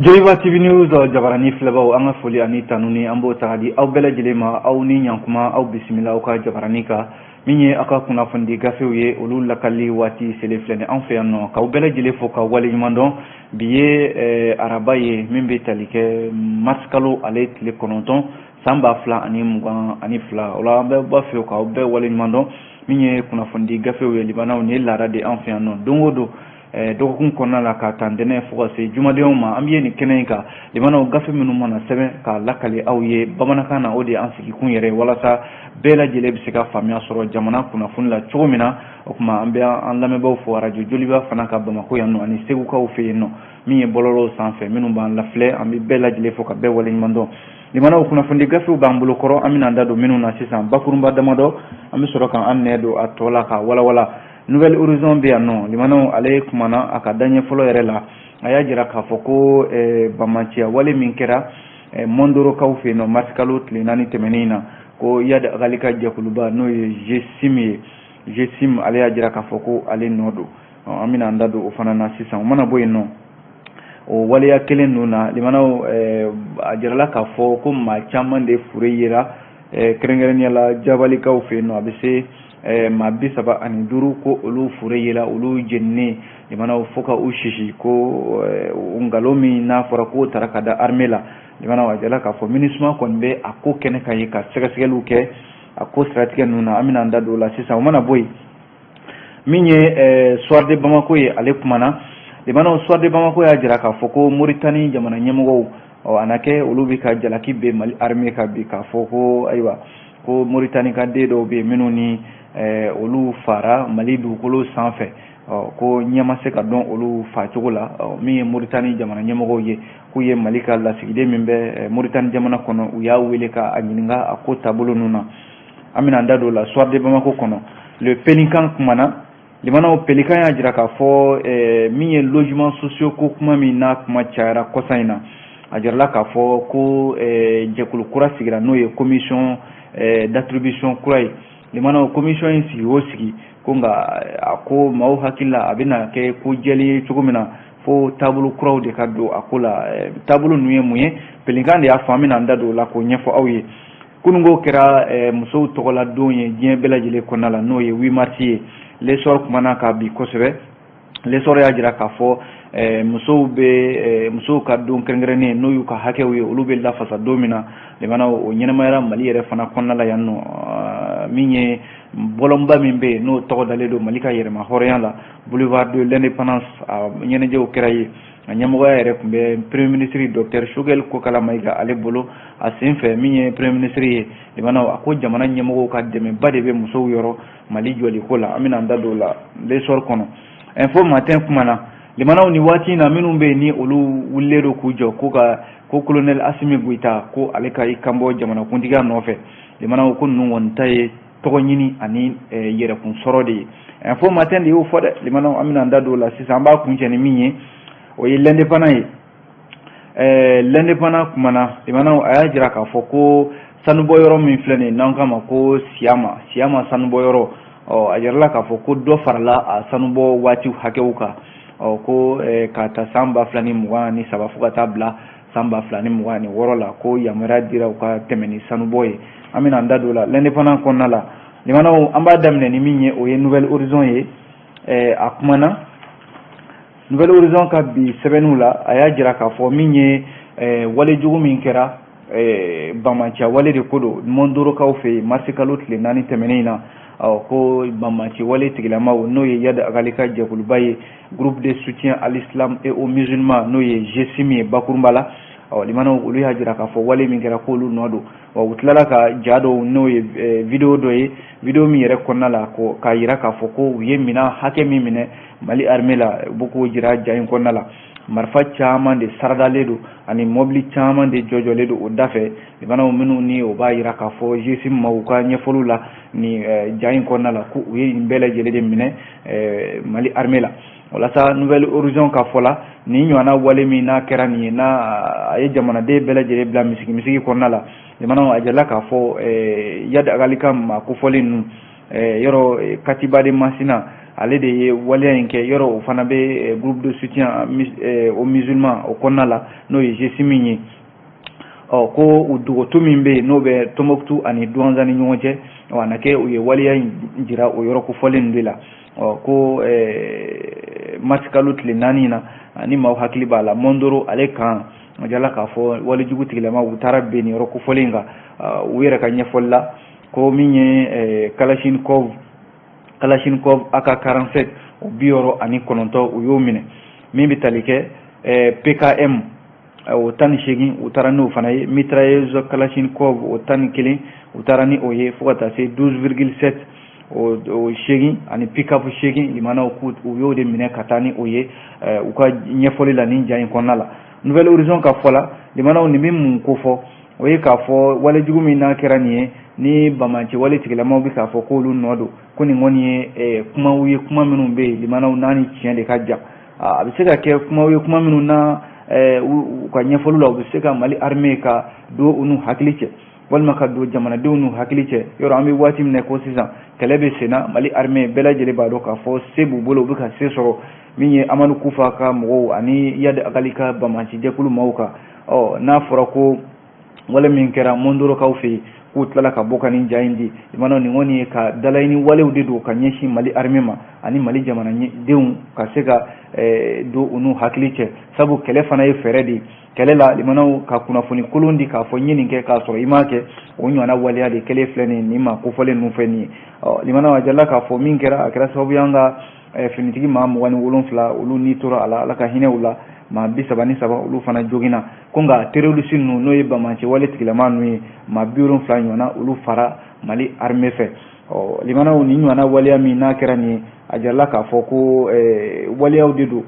Joliba TV News jabarani filɛbaw, an ka foli ani tanuni, an b'o ta ka di aw bɛɛ lajɛlen ma. Aw ni ɲankuma, aw bisimila aw ka jabarani kan. Min ye aw ka kunnafonidi gafew ye, olu lakali waati selen filɛ ni anw fɛ yan nɔ, k'aw bɛɛ lajɛlen fo ka waleɲuman dɔn. Bi ye araba ye min bɛ tali kɛ mars kalo ale tile 9, san 2022. O la, an bɛɛ b'a fɛ k'aw bɛɛ waleɲuman dɔn. Min ye kunnafonidi gafew ye, limanaw, nin ye laada de an fɛ yan nɔ. Don o don, dɔgɔkun kɔnɔna la, ka ta ntɛnɛn fo ka se jumadenw ma, an bɛ ye nin kɛnɛ in kan. Limanaw, gafe minnu mana sɛbɛn k'a lakale aw ye bamanankan na, o de ye an sigikun yɛrɛ ye, walasa bɛɛ lajɛlen bɛ se ka faamuya sɔrɔ jamana kunnafoni la cogo min na. O tuma, an bɛ an lamɛnbaaw fo arajo Joliba fana ka Bamakɔ yan nɔ ani Segukaw fɛ yen nɔ. Min ye bɔlɔlɔw sanfɛ, minnu b'an lafilɛ, an bɛ bɛɛ lajɛlen fo ka bɛɛ waleɲuman dɔn. Limanaw, kunnafoni gafew b'an bolo kɔrɔ, an bɛna an da don minnu na sisan, bakurunba damadɔ, an bɛ sɔrɔ k'an nɛ don a tɔ la k'a walawala. Nouvel Horizon bɛ yan nɔ. Limanaw, ale kumana a ka daɲɛ fɔlɔ yɛrɛ la, a y'a jira k'a fɔ ko bamaciya wale min kɛra Mondorokaw fɛ yen nɔ mars kalo tile 4 tɛmɛnen in na, ko Iyad Ag Ghali ka jɛkuluba, n'o ye GSIM ye, GSIM, ale y'a jira k'a fɔ ko ale nɔ don. An bɛna an da don o fana na sisan. O mana bɔ yen nɔ, o waleya kelen ninnu na, limanaw, a jirala k'a fɔ ko maa caman de fure yera, kɛrɛnkɛrɛnnenya la Jabalikaw fɛ yen nɔ. A bɛ se maa 35, ko olu fure yela, olu jeninen, limanaw, fo ka u sisi, ko nkalon min n'a fɔra k'o taara ka da armée la. Limanaw, a jirala k'a fɔ MINUSMA kɔni bɛ a ko kɛnɛ kan ye ka sɛgɛsɛgɛliw kɛ a ko siratigɛ ninnu na. An bɛna an da don o la sisan. O mana bɔ yen, min ye Soir de Bamako ye, ale kumana. Limanaw, Soir de Bamako y'a jira k'a fɔ ko Moritani jamana ɲɛmɔgɔw, ɔ a na kɛ olu bɛ ka jalaki bɛ Mali armée kan bi, k'a fɔ ko ayiwa, ko Moritani ka den dɔw bɛ yen minnu ni olu fara Mali dugukolo sanfɛ, ɔ ko ɲɛ ma se ka dɔn olu facogo la. Min ye Moritani jamana ɲɛmɔgɔw ye, k'u ye Mali ka lasigiden min bɛ Moritani jamana kɔnɔ, u y'a wele k'a ɲininka a ko taabolo ninnu na. An bɛna an da don o la Soir de Bamako kɔnɔ. Le Pélican kumana. Limanaw, Pélican y'a jira k'a fɔ min ye logement sociaux ko kuma min n'a kuma cayara kɔsa in na, a jirala k'a fɔ ko jɛkulu kura sigira, n'o ye commission d'attribution kura ye. Limanaw, commission in sigi o sigi ko, nka a ko maaw hakili la, a bɛna kɛ ko jɛlen ye cogo min na, fo taabolo kuraw de ka don a ko la. Taabolo ninnu ye mun ye? Pélican de y'a fɔ, an bɛna an da don o la k'o ɲɛfɔ aw ye. Kununko kɛra musow tɔgɔla don ye diɲɛ bɛɛ lajɛlen kɔnɔna la, n'o ye 8 mars ye. L'Essor kumana ka bi kosɛbɛ. L'Essor y'a jira k'a fɔ musow bɛ, musow ka don kɛrɛnkɛrɛnnen, n'o y'u ka hakɛw ye, olu bɛ lafasa don min na. Limanaw, o ɲɛnamayara Mali yɛrɛ fana kɔnɔna la yan nɔ. Min ye bɔlɔnba min bɛ yen, n'o tɔgɔ dalen don Mali ka yɛrɛma hɔrɔnya la, Boulevard de l'Indépendance, a ɲɛnajɛw kɛra yen. A ɲɛmɔgɔya yɛrɛ tun bɛ Premier ministre docteur Choguel Kokala Maïga ale bolo. A sen fɛ, min ye Premier ministre ye, limanaw, a ko jamana ɲɛmɔgɔw ka dɛmɛba de bɛ musow yɔrɔ Mali jɔliko la. An bɛna an da don o la L'Essor kɔnɔ. Info Matin kumana. Limanaw, ni waati in na, minnu bɛ yen ni olu wulilen don k'u jɔ ko ka ko colonel Assimi Goïta, ko ale ka i kanbɔ jamanakuntigiya nɔfɛ, limanaw, ko ninnu kɔni ta ye tɔgɔ ɲini ani yɛrɛkun sɔrɔ de ye. Info Matin de y'o fɔ dɛ. Limanaw, an bɛna an da don o la sisan. An b'a kuncɛ ni min ye, o ye L'Indépendant ye. L'Indépendant kumana. Limanaw, a y'a jira k'a fɔ ko sanubɔ yɔrɔ min filɛ nin ye, n'an k'a ma ko Siyama, Siyama sanubɔ yɔrɔ, ɔ a yirala k'a fɔ ko dɔ farala a sanubɔ waati hakɛw kan. Ɔ ko k'a ta san 2023 fo ka taa bila san 2026 la, ko yamaruya dira u ka tɛmɛ ni sanubɔ ye. An bɛna an da don o la L'Indépendant kɔnɔna la. Limanaw, an b'a daminɛ ni min ye, o ye Nouvel Horizon ye. A kumana Nouvel Horizon ka bi sɛbɛnniw la, a y'a jira k'a fɔ min ye walejugu min kɛra, bamaciya wale de ko don Mondorokaw fɛ yen mars kalo tile 4 tɛmɛnen in na. Ɔ ko bamaci wale tigilamaw, n'o ye Iyad Ag Ghali ka jɛkuluba ye, Groupe de soutien à l'islam et aux musulmans, n'o ye GSIM ye bakurunba la, ɔ limanaw, olu y'a jira k'a fɔ wale min kɛra, k'olu nɔ don. Wa u tilala ka ja dɔw, n'o ye vidéo dɔ ye, vidéo min yɛrɛ kɔnɔna la, ko k'a jira k'a fɔ ko u ye minɛn hakɛ min minɛ Mali armée la, u bɛ k'o jira ja in kɔnɔna la. Marifa caman de saradalen don ani mɔbili caman de jɔjɔlen don o dafɛ. Limanaw, minnu ni o b'a jira k'a fɔ GSIM ma, u ka ɲɛfɔliw la ni ja in kɔnɔna la, ko u ye nin bɛɛ lajɛlen de minɛ Mali armée la. Walasa Nouvel Horizon ka fɔ la, nin ɲɔgɔnna wale min n'a kɛra nin ye, n'a a ye jamanaden bɛɛ lajɛlen bila misigi misigi kɔnɔna la, limanaw, a jirala k'a fɔ Iyad Ag Ghali ka maa kofɔlen ninnu yɔrɔ, Katiba de Masina Ale de ye waleya in kɛ. Yɔrɔ o fana bɛ groupe de soutien aux musulmans o kɔnɔna la, n'o ye GSIM ye. Ɔ, ko u dogoto min bɛ yen, n'o bɛ Tɔnbɔkutu ani Duwanza ni ɲɔgɔn cɛ, ɔ, a na kɛ u ye waleya in jira o yɔrɔ kofɔlen de la. Ɔ, ko marisikalo tile 4 na, ni maaw hakili b'a la, Mondoro ale kan a jala k'a fɔ walejugu tigilama u taara ben nin yɔrɔ kofɔlen kan. U yɛrɛ ka ɲɛfɔli la, ko min ye Kalachnikov AK-47 o 69, u y'o minɛ. Min bɛ tali kɛ PKM o 18, u taara n'o fana ye. Mitrailleuse Kalachnikov o 11, u taara ni o ye, fo ka taa se 12,7 o 8 ani pick-up 8. Limanaw, k'u u y'o de minɛ ka taa ni o ye u ka ɲɛfɔli la nin ja in kɔnɔna la. Nouvel Horizon ka fɔ la, limanaw, nin bɛ mun ko fɔ? O ye k'a fɔ walejugu min n'a kɛra nin ye, ni banbaanci wale tigilamaw bɛ k'a fɔ k'olu nɔ don, ko nin kɔni ye kumaw ye, kuma minnu bɛ yen, limanaw, n'a ni tiɲɛ de ka jan. A bɛ se ka kɛ kumaw ye, kuma minnu na u ka ɲɛfɔli la, u bɛ se ka Mali armée ka don u n'u hakili cɛ, walima ka don jamanadenw n'u hakili cɛ. Yɔrɔ an bɛ waati min na ko sisan, kɛlɛ bɛ sen na. Mali armée, bɛɛ lajɛlen b'a dɔn k'a fɔ se b'u bolo, u bɛ ka se sɔrɔ min ye Amadu Kufa ka mɔgɔw ani Iyad Ag Ghali ka banbaanci jɛkulu maaw kan. Ɔ, n'a fɔra ko wale min kɛra Mondorokaw fɛ yen, k'u tilala ka bɔ ka nin ja in di, limanaw, nin kɔni ye ka dalaɲini walew de don ka ɲɛsin Mali armée ma ani Mali jamanadenw, ka se ka don u n'u hakili cɛ, sabu kɛlɛ fana ye fɛɛrɛ de ye. Kɛlɛ la, limanaw, ka kunnafoni kolon di k'a fɔ n ye nin kɛ k'a sɔrɔ i m'a kɛ, o ɲɔgɔnna waleya de kɛlen filɛ nin ye nin maa kofɔlen ninnu fɛ nin ye. Ɔ, limanaw, a jirala k'a fɔ min kɛra, a kɛra sababu ye an ka finitigi maa 27, olu ni tora a la, Ala ka hinɛ u la. Maa 33, olu fana joginna. Ko nka terroriste ninnu, n'o ye banbaanci wale tigilama ninnu ye, maa 70 ɲɔgɔnna, olu fara Mali armée fɛ. Ɔ, limanaw, nin ɲɔgɔnna waleya min n'a kɛra nin ye, a jirala k'a fɔ ko waleyaw de don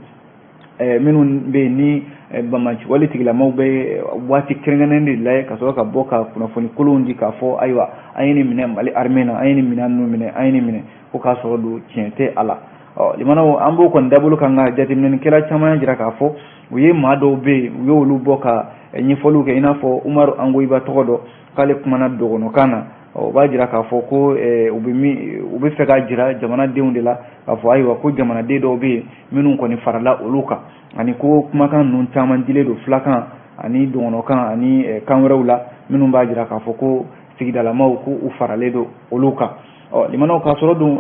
minnu bɛ yen ni banbaanci wale tigilamaw bɛ waati kɛrɛnkɛrɛnnen de lajɛ ka sɔrɔ ka bɔ ka kunnafoni kolonw di k'a fɔ ayiwa, an ye nin minɛ Mali armée na, an ye nin minɛn ninnu minɛ, an ye nin minɛ, ko k'a sɔrɔ don tiɲɛ tɛ a la. Ɔ, limanaw, an b'o kɔni dabolo kan, ka jateminɛlikɛla caman y'a jira k'a fɔ u ye maa dɔw bɛ yen, u y'olu bɔ ka ɲɛfɔliw kɛ, i n'a fɔ Umaru Angoyiba tɔgɔ dɔ, k'ale kumana dɔgɔnɔkan na. O b'a jira k'a fɔ ko u bɛ min, u bɛ fɛ k'a jira jamanadenw de la k'a fɔ ayiwa, ko jamanaden dɔw bɛ yen minnu kɔni farala olu kan, ani ko kumakan ninnu caman dilen don filakan ani dɔgɔnɔkan ani kan wɛrɛw la, minnu b'a jira k'a fɔ ko sigidalamaw ko u faralen don olu kan. Ɔ, limanaw, k'a sɔrɔ dun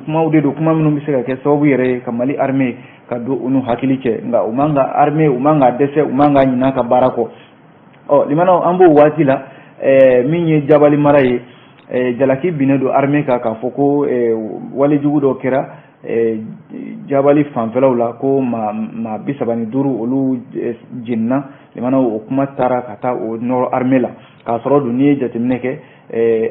kumaw de don, kuma minnu bɛ se ka kɛ sababu yɛrɛ ye ka Mali armée ka don u n'u hakili cɛ. Nka u man ka armée, u man ka dɛsɛ, u man ka ɲinɛ ka baara kɔ. Ɔ, limanaw, an b'o waati la, min ye Jabali mara ye, jalaki binnen don armée kan k'a fɔ ko walejugu dɔ kɛra Jabali fanfɛlaw la, ko maa 35, olu jenina. Limanaw, o kuma taara ka taa o nɔrɔ armée la, k'a sɔrɔ dun n'i ye jateminɛ kɛ,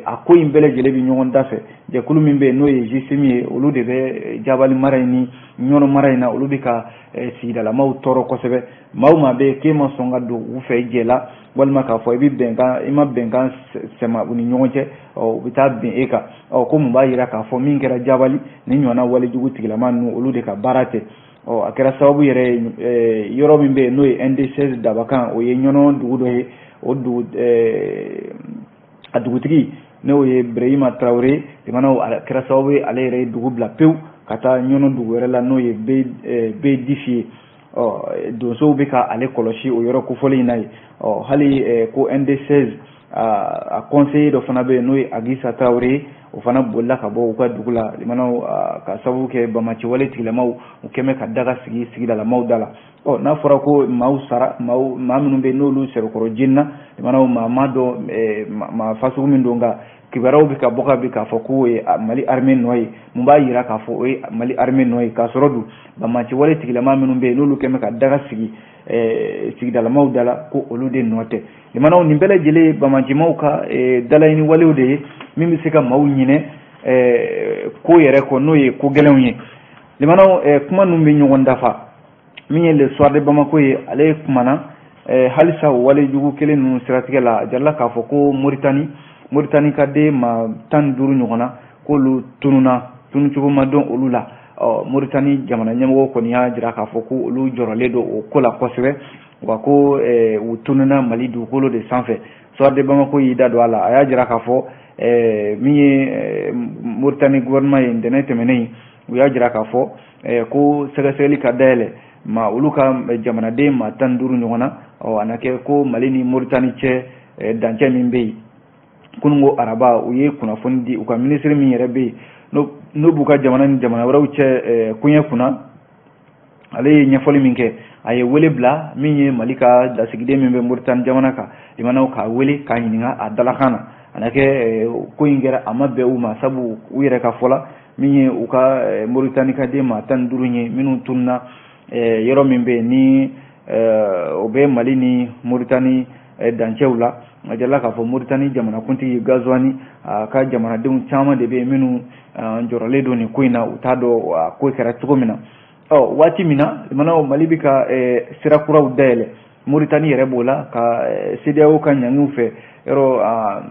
a ko in bɛɛ lajɛlen bɛ ɲɔgɔn da fɛ. Jɛkulu min bɛ yen, n'o ye GSIM ye, olu de bɛ Jabali mara in ni Ɲɔnɔ mara in na. Olu bɛ ka sigidalamaw tɔɔrɔ kosɛbɛ. Maa o maa bɛ yen k'e ma sɔn ka don u fɛ jɛ la, walima k'a fɔ i bɛ bɛnkan, i ma bɛnkan sɛma u ni ɲɔgɔn cɛ, u bɛ taa bin e kan. Ɔ, ko mun b'a jira k'a fɔ min kɛra Jabali ni ɲɔgɔnna walejugu tigilama ninnu, olu de ka baara tɛ? Ɔ, a kɛra sababu yɛrɛ ye, yɔrɔ min bɛ yen, n'o ye ND16 Dabakan, o ye Ɲɔnɔ dugu dɔ ye. O dugu a dugutigi, n'o ye Birehima Tarawele, limanaw, a kɛra sababu ye ale yɛrɛ ye dugu bila pewu ka taa Ɲɔnɔ dugu wɛrɛ la, n'o ye B10 ye. Ɔ, donsow bɛ ka ale kɔlɔsi o yɔrɔ kofɔlen in na yen. Ɔ, hali ko ND16 a conseiller dɔ fana bɛ yen, n'o ye Agisa Tarawele ye, o fana bolila ka bɔ u ka dugu la, limanaw, ka sababu kɛ banbaanci wale tigilamaw u kɛmɛ ka daga sigi sigidalamaw da la. Ɔ, n'a fɔra ko maaw sara, maaw maa minnu bɛ yen n'olu sɛbɛkɔrɔ jenina, limanaw, maa ma dɔn maa fasugu min don, nka kibaruyaw bɛ ka bɔ ka bin k'a fɔ k'o ye Mali armée nɔ ye. Mun b'a jira k'a fɔ o ye Mali armée nɔ ye, k'a sɔrɔ dun banbaanci wale tigilama minnu bɛ yen, n'olu kɛmɛ ka daga sigi sigidalamaw da la, ko olu de nɔ tɛ? Limanaw, nin bɛɛ lajɛlen ye banbaancimaw ka dalaɲini walew de ye min bɛ se ka maaw ɲinɛ ko yɛrɛ kɔ, n'o ye ko gɛlɛnw ye. Limanaw, kuma ninnu bɛ ɲɔgɔn dafa. Min ye Le Soir de Bamako ye, ale kumana halisa o walejugu kelen ninnu siratigɛ la. A jirala k'a fɔ ko Moritani ka den maa 15 ɲɔgɔn na, k'olu tununa, tunucogo ma dɔn olu la. Ɔ, Moritani jamana ɲɛmɔgɔ kɔni y'a jira k'a fɔ ko olu jɔrɔlen don o ko la kosɛbɛ, wa ko u tununa Mali dugukolo de sanfɛ. Soir de Bamako y'i da don a la, a y'a jira k'a fɔ min ye Moritani gouvernement ye, ntɛnɛn tɛmɛnen. U y'a jira k'a fɔ ko sɛgɛsɛgɛli ka dayɛlɛ ma olu ka jamanaden maa 15 ɲɔgɔn na. Ɔ, a na kɛ ko Mali ni Moritani cɛ dancɛ min bɛ yen, kununko araba, u ye kunnafoni di u ka minisiri min yɛrɛ bɛ yen, n'o b'u ka jamana ni jamana wɛrɛw cɛ koɲɛ kunna. Ale ye ɲɛfɔli min kɛ, a ye wele bila min ye Mali ka lasigiden min bɛ Moritani jamana kan, limanaw, k'a wele k'a ɲininka a dalakan na. A na kɛ ko in kɛra, a ma bɛn u ma, sabu u yɛrɛ ka fɔ la, min ye u ka Moritani ka den maa 15 ye minnu tununa yɔrɔ min bɛ yen ni o bɛ Mali ni Moritani dancɛw la. A jirala k'a fɔ Moritani jamanakuntigi Gazuwani, a ka jamanadenw caman de bɛ yen minnu jɔrɔlen don nin ko in na, u t'a dɔn a ko kɛra cogo min na. Ɔ, waati min na, limanaw, Mali bɛ ka sira kuraw dayɛlɛ, Moritani yɛrɛ b'o la ka CEDEAO ka ɲangiw fɛ yɔrɔ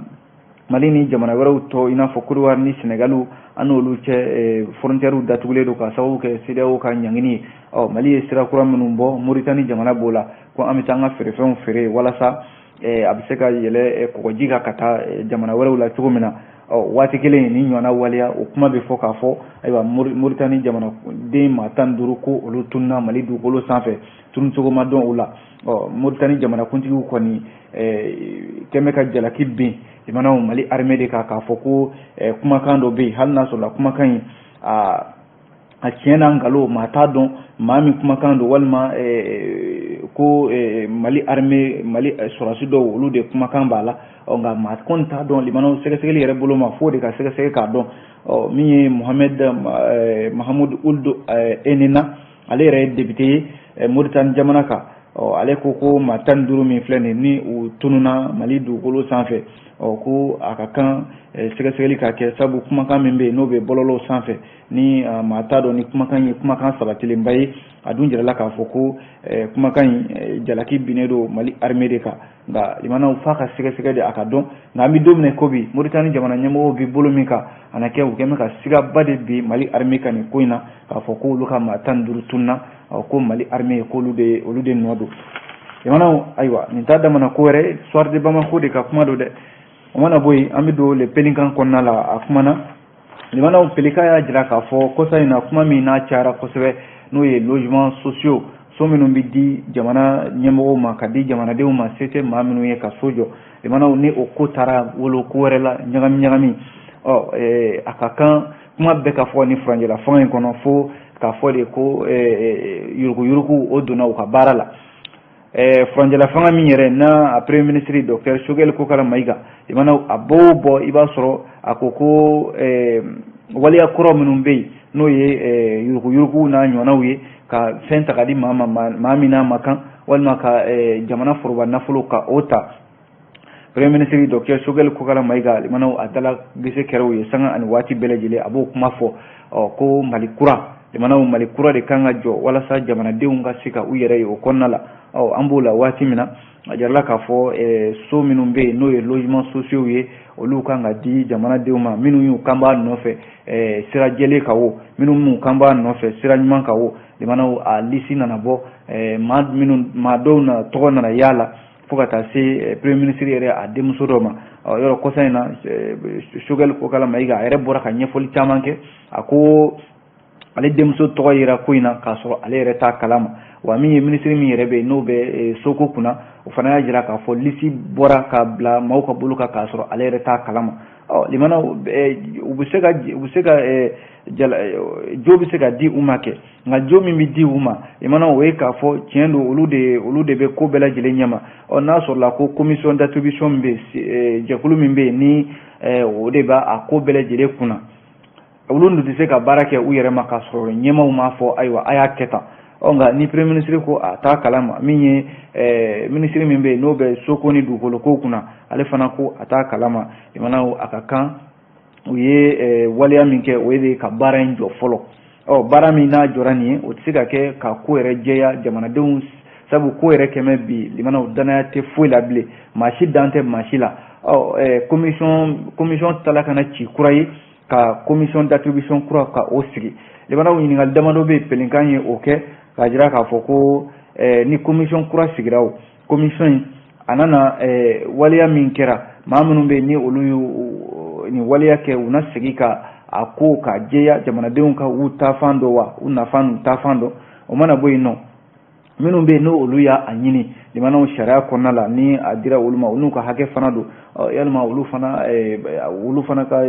Mali ni jamana wɛrɛw tɔ, i n'a fɔ Côte d'Ivoire ni Sénégal, an n'olu cɛ frontières datugulen don ka sababu kɛ CEDEAO ka ɲangini ye. Ɔ, Mali ye sira kura minnu bɔ, Moritani jamana b'o la ko an bɛ taa an ka feerefɛnw feere walasa a bɛ se ka yɛlɛ kɔgɔji kan ka taa jamana wɛrɛw la cogo min na. Ɔ, waati kelen ni ɲɔgɔnna waleya, o kuma bɛ fɔ k'a fɔ ayiwa, Moritani jamanaden maa 15 ko olu tununa Mali dugukolo sanfɛ, tununcogo ma dɔn u la. Ɔ, Moritani jamanakuntigiw kɔni kɛn bɛ ka jalaki bin, limanaw, Mali armée de kan, k'a fɔ ko kumakan dɔ bɛ yen, hali n'a sɔrɔla kumakan in a tiɲɛ n'a nkalon, maa t'a dɔn maa min kumakan don, walima ko Mali armée, Mali sɔrɔdasi dɔw, olu de kumakan b'a la. Ɔ, nka maa kɔni t'a dɔn, limanaw, sɛgɛsɛgɛli yɛrɛ bolo ma fo de ka sɛgɛsɛgɛ k'a dɔn. Ɔ, min ye Mohamed Mahamudu Ould Enena, ale yɛrɛ ye député ye Moritani jamana kan. Ɔ, ale ko ko maa 15 min filɛ nin ni u tununa Mali dugukolo sanfɛ, ɔ, ko a ka kan sɛgɛsɛgɛli ka kɛ, sabu kumakan min bɛ yen n'o bɛ bɔlɔlɔw sanfɛ, ni maa t'a dɔn ni kumakan ye kumakan sabatilenba ye. A dun jirala k'a fɔ ko kumakan in jalaki binnen don Mali armée de kan. Nka limanaw, f'a ka sɛgɛsɛgɛ de a ka dɔn. Nka an bɛ don min na ko bi, Moritani jamana ɲɛmɔgɔw bɛ bolo min kan, a na kɛ u kɛn bɛ ka sigaba de bin Mali armée kan nin ko in na, k'a fɔ k'olu ka maa 15 tununa, ko Mali armée k'olu de olu de nɔ don. Limanaw, ayiwa, nin t'a damana ko wɛrɛ, Soir de Bamako de ka kuma don dɛ. O mana bɔ yen, an bɛ don Le Pélican kɔnɔna la. A kumana, limanaw, Pélican y'a jira k'a fɔ kɔsa in na, kuma min n'a cayara kosɛbɛ, n'o ye logements sociaux, so minnu bɛ di jamana ɲɛmɔgɔw ma ka di jamanadenw ma, se tɛ maa minnu ye ka so jɔ, limanaw, ni o ko taara wolo ko wɛrɛ la, ɲagami ɲagami. Ɔ, a ka kan kuma bɛɛ ka fɔ ni furancɛla fanga in kɔnɔ, fo k'a fɔ de ko yuruguyurugu o donna u ka baara la. Furancɛla fanga min yɛrɛ n'a a premier ministre docteur Choguel Kokala Maïga, limanaw, a b'o bɔ, i b'a sɔrɔ a ko ko waleya kɔrɔ minnu bɛ yen, n'o ye yuruguyurugu n'a ɲɔgɔnnaw ye, ka fɛn ta ka di maa ma, maa min n'a ma kan, walima ka jamana foroba nafolo ka o ta, premier ministre docteur Choguel Kokala Maïga, limanaw, a dala gese kɛra ye sanga ani waati bɛɛ lajɛlen a b'o kuma fɔ. Ɔ, ko Mali kura, limanaw, Mali kura de kan ka jɔ walasa jamanadenw ka se ka u yɛrɛ ye o kɔnɔna la. Ɔ, an b'o la waati min na, a jirala k'a fɔ so minnu bɛ yen n'o ye logements sociaux ye, olu kan ka di jamanadenw ma minnu y'u kan b'a nɔfɛ sira jɛlen kan, o minnu m'u kan b'a nɔfɛ sira ɲuman kan. O, limanaw, a liste nana bɔ, maa minnu, maa dɔw na tɔgɔ nana y'a la, fo ka taa se premier ministre yɛrɛ a denmuso dɔ ma. Ɔ, yɔrɔ kɔsa in na, Choguel Kokala Maïga a yɛrɛ bɔra ka ɲɛfɔli caman kɛ. A ko ale denmuso tɔgɔ yera ko in na k'a sɔrɔ ale yɛrɛ t'a kalama. Wa min ye minisiri min yɛrɛ bɛ yen n'o bɛ soko kunna, o fana y'a jira k'a fɔ liste bɔra ka bila maaw ka bolo kan k'a sɔrɔ ale yɛrɛ t'a kalama. Ɔ, limanaw, u bɛ se ka jo bɛ se ka di u ma kɛ, nka jo min bɛ di u ma, limanaw, o ye k'a fɔ tiɲɛ don, olu de bɛ ko bɛɛ lajɛlen ɲɛma. Ɔ, n'a sɔrɔla ko commission d'attribution min bɛ yen, jɛkulu min bɛ yen ni o de b'a a ko bɛɛ lajɛlen kunna, olu dun tɛ se ka baara kɛ u yɛrɛ ma k'a sɔrɔ ɲɛmaaw m'a fɔ ayiwa, a y'a kɛ tan. Ɔ, nka ni premier ministre ko a t'a kalama, min ye minisiri min bɛ yen n'o bɛ soko ni dugukolo ko kunna, ale fana ko a t'a kalama, limanaw, a ka kan u ye waleya min kɛ, o ye de ka baara in jɔ fɔlɔ. Ɔ, baara min n'a jɔra nin ye, o tɛ se ka kɛ ka ko yɛrɛ jɛya jamanadenw, sabu ko yɛrɛ kɛmɛ bi, limanaw, danaya tɛ foyi la bilen, maa si dan tɛ maa si la. Ɔ, commission tala ka na ci kura ye ka commission d'attribution kura ka o sigi. Limanaw, ɲininkali damadɔ bɛ yen, Pélican ye o kɛ k'a jira k'a fɔ ko ni commission kura sigira, o commission in a nana waleya min kɛra, maa minnu bɛ yen ni olu y'u nin waleya kɛ, u na segin ka a ko ka jɛya jamanadenw ka u taafan dɔn wa u nafa n'u taafan dɔn. O mana bɔ yen nɔ, minnu bɛ yen n'o olu y'a ɲini limanaw sariya kɔnɔna la, ni a dira olu ma, olu ka hakɛ fana don. Yalima olu fana ka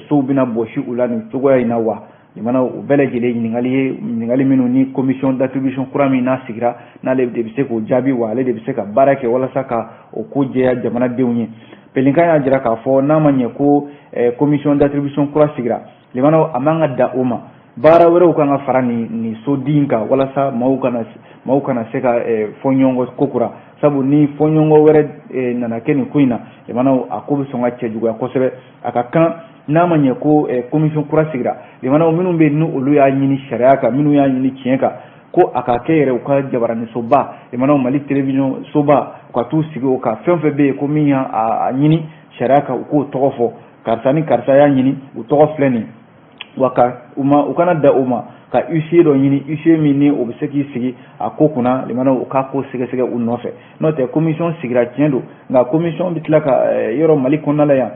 sow bɛna bɔsi u la nin cogoya in na wa? Limanaw, u bɛɛ lajɛlen ɲininkali ye, ɲininkali minnu ni commission d'attribution kura min n'a sigira, n'ale de bɛ se k'o jaabi, wa ale de bɛ se ka baara kɛ walasa ka o ko jɛya jamanadenw ye. Pelinkan y'a jira k'a fɔ n'a ma ɲɛ ko commission d'attribution kura sigira, limanaw, a man ka da o ma, baara wɛrɛw kan ka fara nin soden in kan walasa maaw kana se ka fɔ ɲɔgɔn kɔ ko kura. Sabu ni fɔɲɔgɔnkɔ wɛrɛ nana kɛ nin ko in na, limanaw, a ko bɛ sɔn ka cɛjuguya kosɛbɛ. A ka kan n'a ma ɲɛ ko commission kura sigira, limanaw, minnu bɛ yen ni olu y'a ɲini sariya kan, minnu y'a ɲini tiɲɛ kan, ko a ka kɛ yɛrɛ u ka jabaraninsoba, limanaw, Mali télévision soba, u ka t'u sigi o kan. Fɛn fɛn bɛ yen ko min y'a ɲini sariya kan, u k'o tɔgɔ fɔ: karisa ni karisa y'a ɲini, u tɔgɔ filɛ nin. Wa ka u ma, u kana da o ma, ka huissier dɔ ɲini, huissier min ni o bɛ se k'i sigi a ko kunna, limanaw, u k'a ko sɛgɛsɛgɛ u nɔfɛ. N'o tɛ, commission sigira, tiɲɛ don, nka commission bɛ tila ka yɔrɔ Mali kɔnɔna la yan,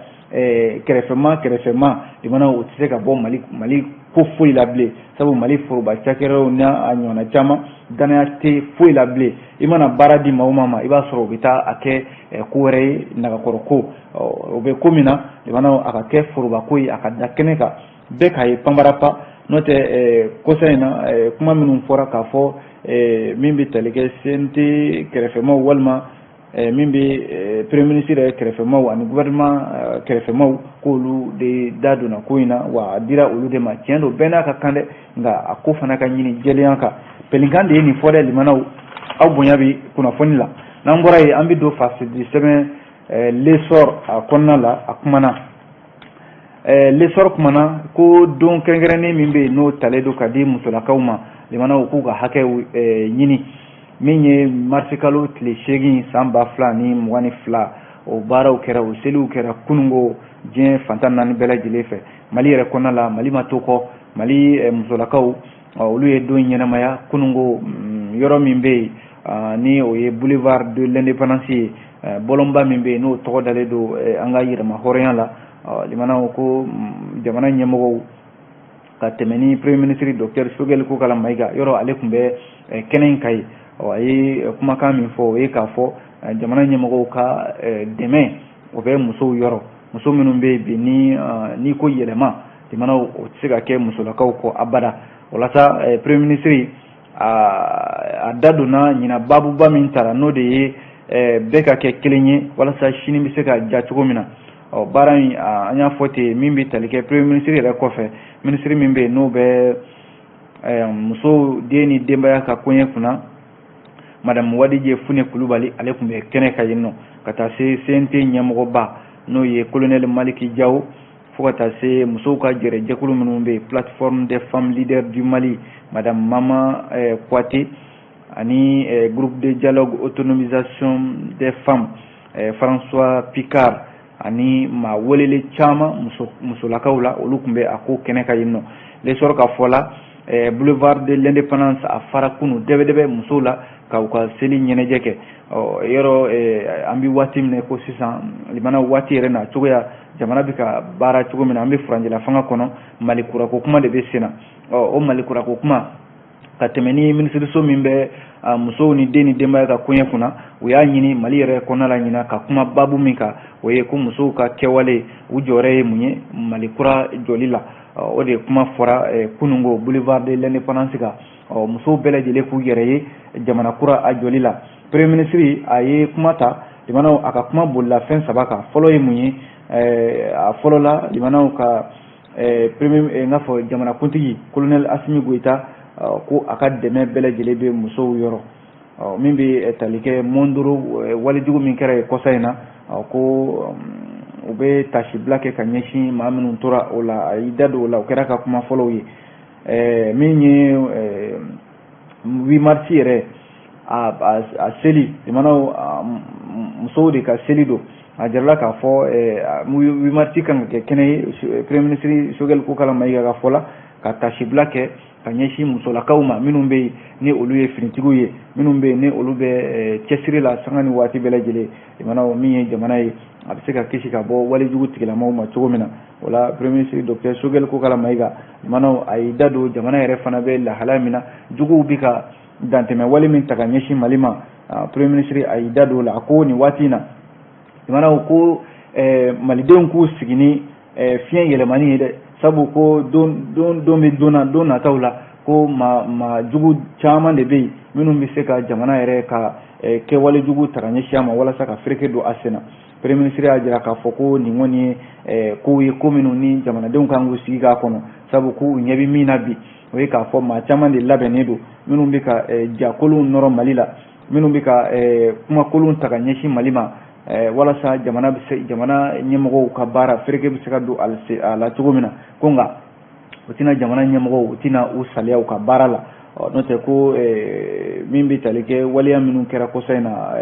kɛrɛfɛma, limanaw, o tɛ se ka bɔ Mali ko foyi la bilen. Sabu Mali foroba cakɛdaw n'a ɲɔgɔnna caman, danaya tɛ foyi la bilen. I mana baara di maa o maa ma, i b'a sɔrɔ u bɛ taa a kɛ ko wɛrɛ ye, nagakɔrɔ ko. O bɛ ko min na, limanaw, a ka kɛ foroba ko ye, a ka da kɛnɛ kan, bɛɛ k'a ye panbarapa. N'o tɛ, kɔsa in na, kuma minnu fɔra k'a fɔ min bɛ tali kɛ CNT kɛrɛfɛmaw, walima min bɛ premier ministre yɛrɛ kɛrɛfɛmaw ani gouvernement kɛrɛfɛmaw, k'olu de da donna ko in na, wa a dira olu de ma. Tiɲɛ don, bɛɛ n'a ka kan dɛ, nka a ko fana ka ɲini jɛlenya kan. Pelinkan de ye nin fɔ dɛ. Limanaw, aw bonya bɛ kunnafoni la. N'an bɔra yen, an bɛ don fasidi sɛbɛn L'Essor a kɔnɔna la. A kumana, L'Essor kumana ko don kɛrɛnkɛrɛnnen min bɛ yen n'o talen don ka di musolakaw ma, limanaw, k'u ka hakɛw ɲini, min ye marisikalo tile 8 san 2022, o baaraw kɛra, o seliw kɛra kununko diɲɛ fantan naani bɛɛ lajɛlen fɛ. Mali yɛrɛ kɔnɔna la, Mali ma to kɔ. Mali musolakaw, olu ye don ɲɛnamaya kununko yɔrɔ min bɛ yen ni o ye boulevard de l'Indépendance ye, bɔlɔnba min bɛ yen n'o tɔgɔ dalen don an ka yɛrɛma hɔrɔnya la. Limanaw, ko jamana ɲɛmɔgɔw ka tɛmɛ ni premier ministre docteur Choguel Kokalla Maïga, yɔrɔ ale tun bɛ kɛnɛ in kan yen. A ye kumakan min fɔ, o ye k'a fɔ jamana ɲɛmɔgɔw ka dɛmɛ o bɛ musow yɔrɔ, muso minnu bɛ yen bi ni n'i ko yɛlɛma, limanaw, o tɛ se ka kɛ musolakaw kɔ abada. O la sa, premier ministre a da donna ɲina babuba min tara, n'o de ye bɛɛ ka kɛ kelen ye walasa sini bɛ se ka ja cogo min na. Ɔ, baara in, an y'a fɔ ten, min bɛ tali kɛ premier ministre yɛrɛ kɔfɛ, ministre min bɛ yen n'o bɛ musow, den ni denbaya ka koɲɛ kunna, madame Wadije Fune Kulubali, ale tun bɛ kɛnɛ kan yen nɔ, ka taa se CNT ɲɛmɔgɔba n'o ye colonel Maliki Jawo, fo ka taa se musow ka jɛrɛjɛkulu minnu bɛ yen, Plateforme des femmes leaders du Mali, madame Mama Kouate, ani groupe de dialogue autonomisation des femmes, François Picard, ani maa welele caman musolakaw la, olu tun bɛ a ko kɛnɛ kan yen nɔ. L'Essor ka fɔ la, boulevard de l'Indépendance a fara kunu dɛbɛdɛbɛ musow la ka u ka seli ɲɛnajɛ kɛ. Ɔ, yɔrɔ an bɛ waati min na ko sisan, limana, waati yɛrɛ na cogoya, jamana bɛ ka baara cogo min na, an bɛ furancɛla fanga kɔnɔ, Mali kurako kuma de bɛ sen na. Ɔ, o Mali kurako kuma ka tɛmɛ ni minisiriso min bɛ musow ni den ni denbaya ka koɲɛ kunna, u y'a ɲini Mali yɛrɛ kɔnɔna la ɲina ka kuma baabu min kan, o ye ko musow ka kɛwale, u jɔyɔrɔ ye mun ye Mali kura jɔli la. O de kuma fɔra kununko boulevard de l'Indépendance kan. Ɔ, musow bɛɛ lajɛlen k'u yɛrɛ ye jamana kura a jɔli la. Premier ministre a ye kuma ta, limanaw, a ka kuma bolila fɛn saba kan. Fɔlɔ ye mun ye? A fɔlɔ la, limanaw, ka premier, n k'a fɔ jamanakuntigi colonel Assimi Goïta, ko a ka dɛmɛ bɛɛ lajɛlen bɛ musow yɔrɔ. Min bɛ tali kɛ Mondoro walejugu min kɛra yen kɔsa in na, ko u bɛ tasibila kɛ ka ɲɛsin maa minnu tora o la, a y'i da don o la. O kɛra ka kuma fɔlɔw ye. Min ye 8 mars yɛrɛ a seli, limanaw, musow de ka seli don. A jirala k'a fɔ 8 mars kan ka kɛ kɛnɛ ye, premier ministre Choguel Kokalla Maïga ka fɔ la, ka tasibila kɛ ka ɲɛsin musolakaw ma minnu bɛ yen ni olu ye finitigiw ye, minnu bɛ yen ni olu bɛ cɛsiri la sanga ni waati bɛɛ lajɛlen. Limanaw, min ye jamana ye, a bɛ se ka kisi ka bɔ walejugu tigilamaw ma cogo min na. O la, premier ministre docteur Choguel Kokalla Maïga, limanaw, a y'i da don jamana yɛrɛ fana bɛ lahalaya min na, juguw bɛ ka dantɛmɛ wale min ta ka ɲɛsin Mali ma. Premier ministre a y'i da don o la. A ko nin waati in na, limanaw, ko malidenw k'u sigi ni fiɲɛ yɛlɛmani ye dɛ, sabu ko don don bɛ don na don nataw la, ko maa jugu caman de bɛ yen minnu bɛ se ka jamana yɛrɛ ka kɛwale jugu ta ka ɲɛsin a ma walasa ka fereke don a sen na. Premier ministre y'a jira k'a fɔ ko nin kɔni ye kow ye, ko minnu ni jamanadenw kan k'u sigi k'a kɔnɔ, sabu k'u ɲɛ bɛ min na bi, o ye k'a fɔ maa caman de labɛnnen don minnu bɛ ka jakolonw nɔrɔ Mali la, minnu bɛ ka kumakolonw ta ka ɲɛsin Mali ma, walasa jamana bɛ se jamana ɲɛmɔgɔw ka baara fereke bɛ se ka don a la cogo min na. Ko nka u tɛna jamana ɲɛmɔgɔw, u tɛna u saliya u ka baara la. N'o tɛ, ko min bɛ tali kɛ waleya minnu kɛra kɔsa in na,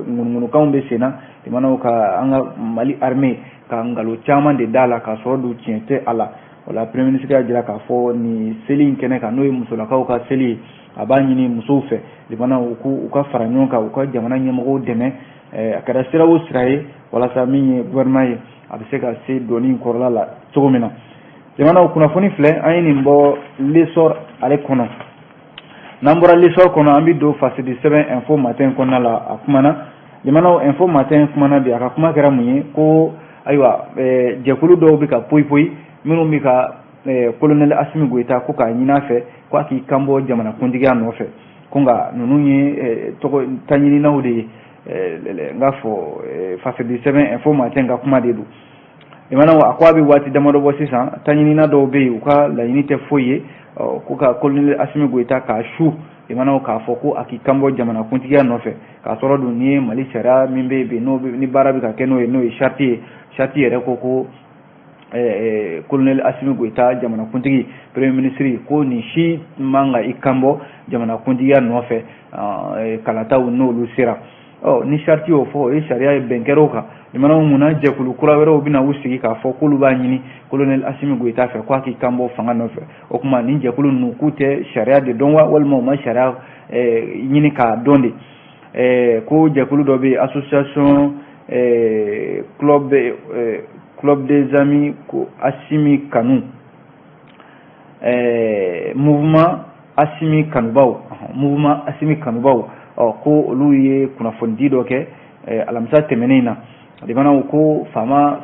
ŋunuŋunukanw bɛ sen na, limanaw, ka an ka Mali armée ka nkalon caman de da la k'a sɔrɔ dun tiɲɛ tɛ a la. O la, premier ministre y'a jira k'a fɔ nin seli in kɛnɛ kan, n'o ye musolakaw ka seli ye, a b'a ɲini musow fɛ, limanaw, u ka fara ɲɔgɔn kan, u ka jamana ɲɛmɔgɔw dɛmɛ, a kɛra sira o sira ye, walasa min ye gouvernement ye, a bɛ se ka se doni kɔrɔla la cogo min na. Jamanaw, kunnafoni filɛ, an ye nin bɔ L'Essor ale kɔnɔ. N'an bɔra L'Essor kɔnɔ, an bɛ don fasidi sɛbɛn Info Matin kɔnɔna la. A kumana, jamanaw, Info Matin kumana bi. A ka kuma kɛra mun ye? Ko ayiwa, jɛkulu dɔw bɛ ka poyi poyi minnu bɛ ka colonel Assimi Goïta ko k'a ɲini a fɛ ko a k'i kanbɔ jamana kuntigiya nɔfɛ. Ko nka ninnu ye tɔgɔ taɲininaw de ye. N k'a fɔ fasidi sɛbɛn Info Matin ka kuma de don. Limanaw, a ko a bɛ waati damadɔ bɔ sisan, taɲinina dɔw bɛ yen, u ka laɲini tɛ foyi ye ko ka colonel Assimi Goïta k'a su, limanaw, k'a fɔ ko a k'i kanbɔ jamana kuntigiya nɔfɛ, k'a sɔrɔ dun ni ye Mali sariya min bɛ yen bi, n'o ni baara bɛ ka kɛ n'o ye, n'o ye charte ye. Charte yɛrɛ ko colonel Assimi Goïta, jamanakuntigi, premier ministre, ko nin si man ka i kanbɔ jamanakuntigiya nɔfɛ kalataw n'olu sera. Ɔ ni charte y'o fɔ, o ye sariya ye, bɛn kɛra o kan. Limanaw, munna jɛkulu kura wɛrɛw bɛna u sigi k'a fɔ k'olu b'a ɲini colonel Assimi Goïta fɛ k'a k'i kanbɔ fanga nɔfɛ? O tuma, nin jɛkulu ninnu, k'u tɛ sariya de dɔn wa, walima u ma sariya ɲini k'a dɔn de? Ko jɛkulu dɔ bɛ yen, association club des amis, ko Assimi kanu, mouvement Assimi kanubaw, mouvement Assimi kanubaw. Ɔ ko olu ye kunnafonidi dɔ kɛ alamisa tɛmɛnen in na. Limanaw, ko faama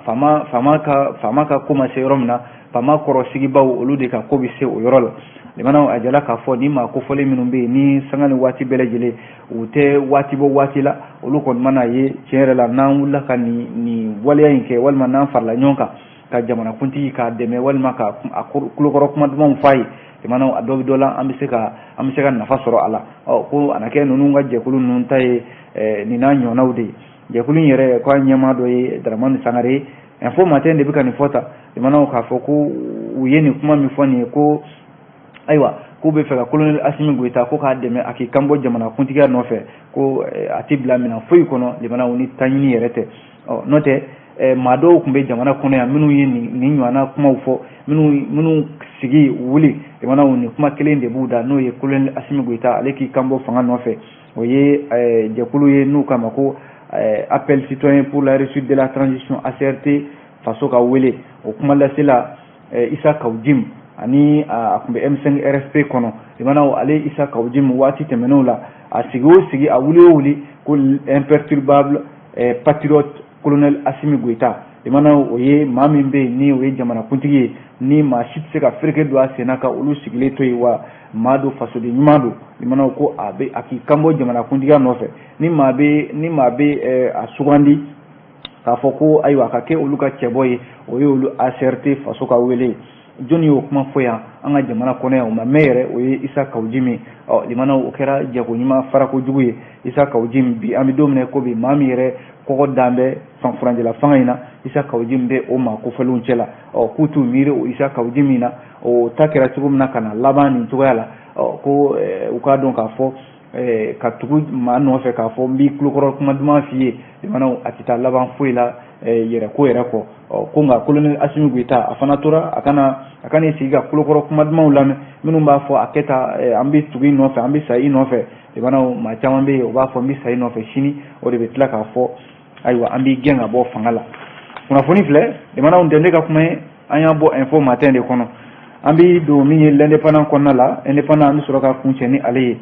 ka ko ma se yɔrɔ min na, faama kɔrɔsigibaw, olu de ka ko bɛ se o yɔrɔ la. Limanaw, a jala k'a fɔ ni maa kofɔlen minnu bɛ yen ni sanga ni waati bɛɛ lajɛlen, u tɛ waati bɔ waati la, olu kɔni mana ye tiɲɛ yɛrɛ la, n'an wulila ka nin waleya in kɛ, walima n'an farala ɲɔgɔn kan ka jamanakuntigi k'a dɛmɛ, walima ka a tulokɔrɔ kuma dumanw f'a ye, limanaw, a dɔ bɛ dɔ la, an bɛ se ka nafa sɔrɔ a la. Ɔ ko a na kɛ ninnu ka jɛkulu ninnu ta ye nin n'a ɲɔgɔnnaw de ye. Jɛkulu in yɛrɛ k'a ɲɛmaa dɔ ye Dramane Sangare ye. Info Matin de bɛ ka nin fɔ ta, limanaw, k'a fɔ ko u ye nin kuma min fɔ nin ye, ko ayiwa, k'u bɛ fɛ ka colonel Assimi Goïta ko k'a dɛmɛ a k'i kanbɔ jamana kuntigiya nɔfɛ, ko a tɛ bila minɛn foyi kɔnɔ, limanaw, ni taɲini yɛrɛ tɛ. Ɔ n'o tɛ, maa dɔw tun bɛ jamana kɔnɔ yan minnu ye nin ɲɔgɔnna kumaw fɔ, minnu sigi wuli, limanaw, nin kuma kelen de b'u da, n'o ye colonel Assimi Goïta ale k'i kanbɔ fanga nɔfɛ. O ye jɛkulu ye n'u k'a ma ko Appel citoyen pour la réussite de la transition, ACRT faso ka wele. O kuma lasela Issa Kaou Djim ani a tun bɛ M5 RFP kɔnɔ. Limanaw, ale Issa Kaou Djim, waati tɛmɛnenw la, a sigi o sigi, a wuli o wuli, ko imperturbable patriote colonel Assimi Goïta. Limanaw, o ye maa min bɛ yen ni o ye jamanakuntigi ye, ni maa si tɛ se ka fereke don a sen na ka olu sigilen to yen, wa maa don, fasoden ɲuman don. Limanaw, ko a bɛ a k'i kanbɔ jamanakuntigiya nɔfɛ, ni maa bɛ a sugandi k'a fɔ ko ayiwa, a ka kɛ olu ka cɛbɔ ye, o ye olu ACRT faso ka wele ye. Jɔnni y'o kuma fɔ yan an ka jamana kɔnɔ yan, o ma mɛn yɛrɛ? O ye Issa Kaou Djim ye. Ɔ limanaw, o kɛra jago ɲuman farako jugu ye. Issa Kaou Djim, bi an bɛ don min na ko bi, maa min yɛrɛ kɔgɔ dan bɛ furancɛla fanga in na, Issa Kaou Djim bɛ o maa kofɔlenw cɛ la. Ɔ k'u t'u miiri o Issa Kaou Djim min na, o ta kɛra cogo min na ka na laban nin cogoya la. Ɔ ko u k'a dɔn k'a fɔ ka tugu maa nɔfɛ k'a fɔ n b'i tulokɔrɔ kuma duman f'i ye, limanaw, a tɛ taa laban foyi la. yɛrɛ ko yɛrɛ kɔ. Ɔ ko nka colonel Asimi Goyita, a fana tora a kana a kan'i sigi ka kulokɔrɔ kuma dumanw lamɛn minnu b'a fɔ a kɛ tan, an bɛ tugu i nɔfɛ, an bɛ sa i nɔfɛ. Limanaw, maa caman bɛ yen, o b'a fɔ n bɛ sa i nɔfɛ, sini o de bɛ tila k'a fɔ ayiwa, an b'i gɛn ka bɔ fanga la. Kunnafoni filɛ, limanaw, tɛ ne ka kuma ye, an y'a bɔ Info Matin de kɔnɔ. An bɛ don min ye L'Indépendant kɔnɔna la, Indépendant, an bɛ sɔrɔ ka kuncɛ ni ale ye.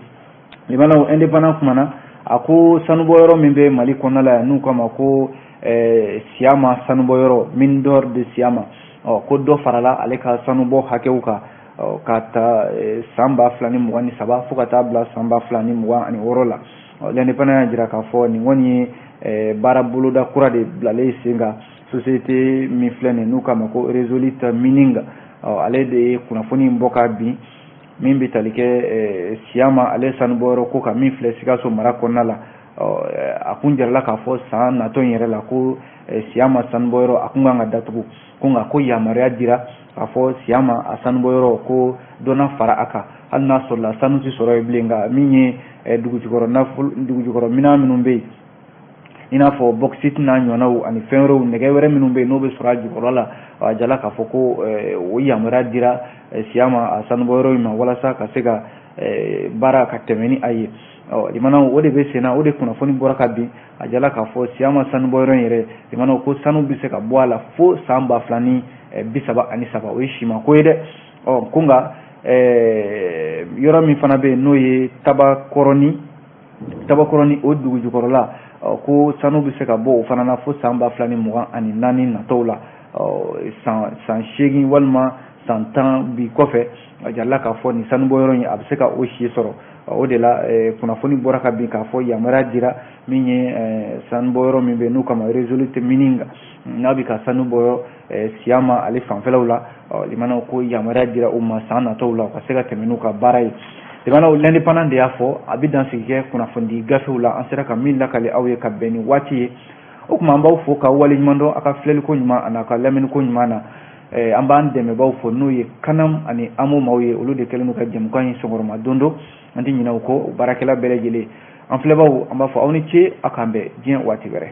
Limanaw, Indépendant kumana, a ko sanubɔyɔrɔ min bɛ Mali kɔnɔna la yan, n'u k'a ma ko Siyama sanubɔyɔrɔ, mine d'or de Siyama, ɔ ko dɔ farala ale ka sanubɔ hakɛw kan ka ta san 2023 fo ka taa bila san 2026 la. L'Indépendant y'a jira k'a fɔ nin kɔni ye baara boloda kura de bilalen sen kan. Société min filɛ nin, n'u k'a ma ko Resolute Mining, ale de ye kunnafoni in bɔ ka bin min bɛ tali kɛ Siyama ale sanubɔyɔrɔ ko kan, min filɛ Sikaso mara kɔnɔna la. A kun jirala k'a fɔ san natɔ in yɛrɛ la ko Siyama sanubɔyɔrɔ a kun kan ka datugu, ko nka ko yamaruya dira k'a fɔ Siyama a sanubɔyɔrɔ ko dɔ na fara a kan, hali n'a sɔrɔla sanu tɛ sɔrɔ yen bilen, nka min ye dugujukɔrɔ nafolo, dugujukɔrɔ minɛn minnu bɛ yen, i n'a fɔ bauxite n'a ɲɔgɔnnaw ani fɛn wɛrɛw, nɛgɛ wɛrɛ minnu bɛ yen, n'o bɛ sɔrɔ a jukɔrɔ la, a jala k'a fɔ ko o yamaruya dira Siyama a sanubɔyɔrɔ in ma walasa ka se ka baara ka tɛmɛ ni a ye. Ɔ limanaw, o de bɛ sen na, o de kunnafoni bɔra ka bin. A jala k'a fɔ Siyama sanubɔyɔrɔ in yɛrɛ, limanaw, ko sanu bɛ se ka bɔ a la fo san 2033. O ye simako ye dɛ. Ɔ ko nka yɔrɔ min fana bɛ yen, n'o ye Tabakɔrɔni, Tabakɔrɔni o dugu jukɔrɔla, ko sanu bɛ se ka bɔ o fana na fo san 2024 natɔw la, san 8 walima san 10 bi kɔfɛ. A jirala k'a fɔ nin sanubɔyɔrɔ in, a bɛ se ka o si sɔrɔ. O de la kunnafoni bɔra ka bin k'a fɔ yamaruya dira min ye sanubɔyɔrɔ min bɛ yen, n'u k'a ma Resolute Mining, n'a bɛ ka sanu bɔ Siyama ale fanfɛlaw la, limanaw, ko yamaruya dira u ma san natɔw la, u ka se ka tɛmɛ n'u ka baara ye. Limanaw, L'Indépendant de y'a fɔ. A bɛ dansigi kɛ kunnafonidi gafew la, an sera ka min lakale aw ye ka bɛn ni waati ye. O tuma an b'aw fo k'aw waleɲuman dɔn a ka filɛliko ɲuman ani a ka lamɛnniko ɲuman na. An b'an dɛmɛbaaw fo, n'o ye Kanam ani Amo maaw ye, olu de kɛlen don ka jɛmukan in sɔgɔma don don. An tɛ ɲinɛ u kɔ, baarakɛla bɛɛ lajɛlen. An filɛbaw, an b'a fɔ aw ni ce, aw k'an bɛn diɲɛ waati wɛrɛ.